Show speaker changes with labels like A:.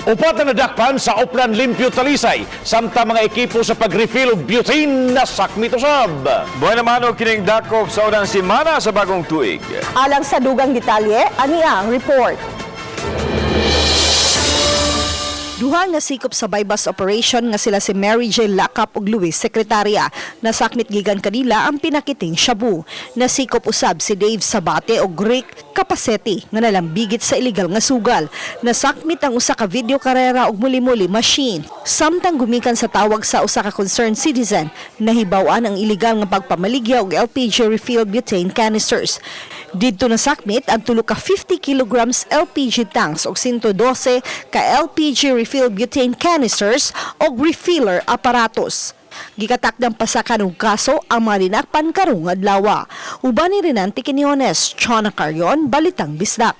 A: Upat na nadakpan sa Oplan Limpyo Talisay, samtang mga ekipo sa pag-refill og butane na sakmit usab.
B: Buhay naman og kining dakop sa unang semana sa bagong tuig.
C: Alang sa dugang detalye, ani ang report. Duha nga sikop sa buy-bust operation nga sila si Mary J. Lakap ug Luis Secretaria. Nasakmit gikan kanila ang pinakiting shabu. Nasikop usab si Dave Sabate ug Rick Capacete nga nalambigit sa illegal nga sugal. Nasakmit ang usa ka video karera ug muli-muli machine. Samtang gumikan sa tawag sa usa ka concerned citizen, nahibaw-an ang illegal nga pagpamaligya og LPG refill butane canisters. Didto nasakmit ang tulo ka 50 kilograms LPG tanks og 112 ka LPG refill butane canisters og refiller aparatos. Gikatakdang pasakan og kaso ang mga dinakpan karong adlaw. Uban ni Renante Quinones, Chona Carion, Balitang Bisdak.